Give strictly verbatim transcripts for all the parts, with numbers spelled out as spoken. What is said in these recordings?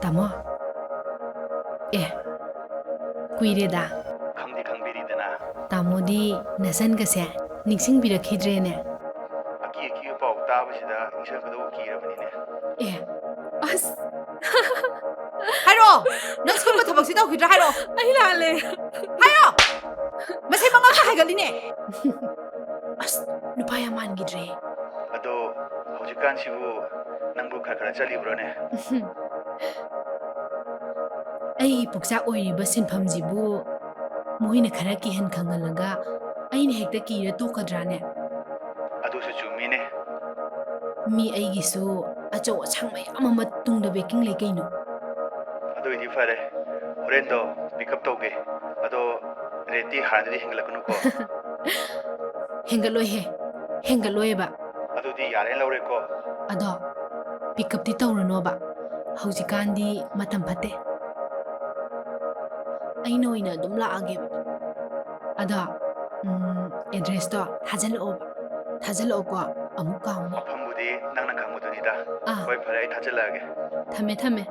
ꯇꯥꯃꯣ꯫ ꯑꯦ, ꯀꯨꯏꯔꯦꯗ꯫ ꯈꯪꯗꯤ ꯈꯪꯕꯤꯔꯤꯗꯅ꯫ ꯇꯥꯃꯣꯗꯤ ꯅꯆꯟꯒꯁꯦ ꯅꯤꯡꯁꯤꯡꯕꯤꯔꯛꯈꯤꯗ꯭ꯔꯦꯅꯦ꯫ ꯑꯀꯤ ꯑꯀꯤꯕ ꯄꯥꯎ ꯇꯥꯕꯁꯤꯗ ꯅꯤꯡꯁꯤꯡꯒꯗꯧꯕ ꯀꯤꯔꯕꯅꯤꯅꯦ꯫ ꯑꯦ, ꯑꯁ꯫ ꯍꯥꯏꯔꯣ! ꯅꯪ ꯁꯤꯒꯨꯝꯕ ꯊꯕꯛꯁꯤ ꯇꯧꯈꯤꯗ꯭ꯔꯥ ꯍꯥꯏꯔꯣ! ꯑꯩ ꯂꯥꯜꯂꯦ꯫ ꯍꯥꯏꯔꯣ! ꯃꯁꯤ ꯃꯉꯥꯜ ꯈꯔ ꯍꯥꯏꯒꯠꯂꯤꯅꯦ꯫ ꯑꯁ, ꯅꯨꯄꯥ ꯌꯥꯝ ꯃꯥꯟꯈꯤꯗ꯭ꯔꯦ꯫ ꯑꯗꯣ ꯍꯧꯖꯤꯛꯀꯥꯟꯁꯤꯕꯨ ꯅꯪꯕꯨ ꯈꯔ ꯈꯔ ꯆꯠꯂꯤꯕ꯭ꯔꯣꯅꯦ? ꯑꯩꯒꯤ ꯄꯨꯛꯆꯥꯛ ꯑꯣꯏꯔꯤꯕ ꯁꯤꯟꯐꯝꯁꯤꯕꯨ ꯃꯣꯏꯅ ꯈꯔ ꯀꯤꯍꯟ ꯈꯪꯍꯜꯂꯒ ꯑꯩꯅ ꯍꯦꯛꯇ ꯀꯤꯔ ꯇꯣꯛꯀꯗ꯭ꯔꯥꯅꯦ? ꯑꯗꯨꯁꯨ ꯆꯨꯝꯃꯤꯅꯦ꯫ ꯃꯤ ꯑꯩꯒꯤꯁꯨ ꯑꯆꯧ ꯑꯁꯥꯡ ꯃꯌꯥꯝ ꯑꯃ ꯇꯨꯡꯗ waiting ꯂꯩ ꯀꯩꯅꯣ꯫ ꯑꯗꯨꯏꯗꯤ ꯐꯔꯦ, ꯍꯣꯔꯦꯟꯗꯣ pick up ꯇꯧꯒꯦ꯫ ꯑꯗꯣ rate ꯇꯤ ꯍꯥꯟꯅꯗꯤ ꯍꯦꯟꯒꯠꯂꯛꯀꯅꯨꯀꯣ꯫ ꯍꯦꯟꯒꯠꯂꯣꯏꯍꯦ, ꯍꯦꯟꯒꯠꯂꯣꯏꯕ꯫ ꯑꯗꯨꯗꯤ ꯌꯥꯔꯦ ꯂꯧꯔꯦꯀꯣ꯫ ꯑꯗꯣ pick up ꯇꯤ ꯇꯧꯔꯨꯅꯣꯕ, ꯍꯧꯖꯤꯛꯀꯥꯟꯗꯤ ꯃꯇꯝ ꯐꯠꯇꯦ꯫ ꯑꯩꯅ ꯑꯣꯏꯅ ꯑꯗꯨꯝ ꯂꯥꯛꯑꯒꯦꯕ꯫ ꯑꯗꯣ, ꯎꯝ, address ꯇꯣ ꯊꯥꯖꯤꯜꯂꯛꯑꯣꯕ, ꯊꯥꯖꯤꯜꯂꯛꯑꯣꯀꯣ, ꯑꯃꯨꯛ ꯀꯥꯎꯅꯤ꯫ ꯃꯐꯝꯕꯨꯗꯤ ꯅꯪꯅ ꯈꯪꯕꯗꯨꯅꯤꯗ꯫ ꯑꯥ꯫ ꯍꯣꯏ, ꯐꯔꯦ, ꯑꯩ ꯊꯥꯖꯤꯜꯂꯛꯑꯒꯦ꯫ ꯊꯝꯃꯦ, ꯊꯝꯃꯦ꯫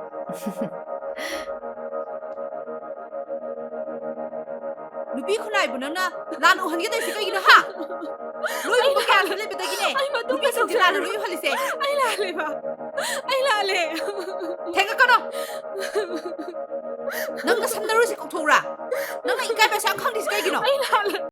ꯅꯨꯄꯤ ꯈꯨꯟꯅꯥꯏꯕꯨ ꯅꯪꯅ ꯂꯥꯟꯅ ꯎꯍꯟꯒꯦ ꯇꯧꯔꯤꯁꯤ ꯀꯩꯒꯤꯅꯣ, ꯍꯥ? ꯂꯣꯏꯕ ꯑꯩ ꯀꯌꯥ ꯂꯥꯜꯂꯦ꯫ ꯂꯩꯕꯗꯒꯤꯅꯦ ꯑꯩ ꯃꯇꯨꯡ ꯅꯨꯄꯤꯁꯤꯡꯁꯦ ꯂꯥꯟꯅ ꯂꯣꯏ ꯎꯍꯜꯂꯤꯁꯦ꯫ ꯑꯩ ꯂꯥꯜꯂꯦꯕ꯫ ꯑꯩ ꯂꯥꯜꯂꯦ꯫ ꯊꯦꯡꯉꯛꯀꯅꯣ꯫ ꯅꯪ ꯅꯁꯝ ꯅꯔꯨꯁꯦ ꯀꯣꯛꯊꯣꯛꯎꯔꯥ? ꯅꯪꯅ ꯏꯀꯥꯏꯕ ꯑꯁꯨꯛ ꯌꯥꯝ ꯈꯪꯗ꯭ꯔꯤꯁꯦ ꯀꯩꯒꯤꯅꯣ? ꯑꯩ ꯂꯥꯜꯂꯦ꯫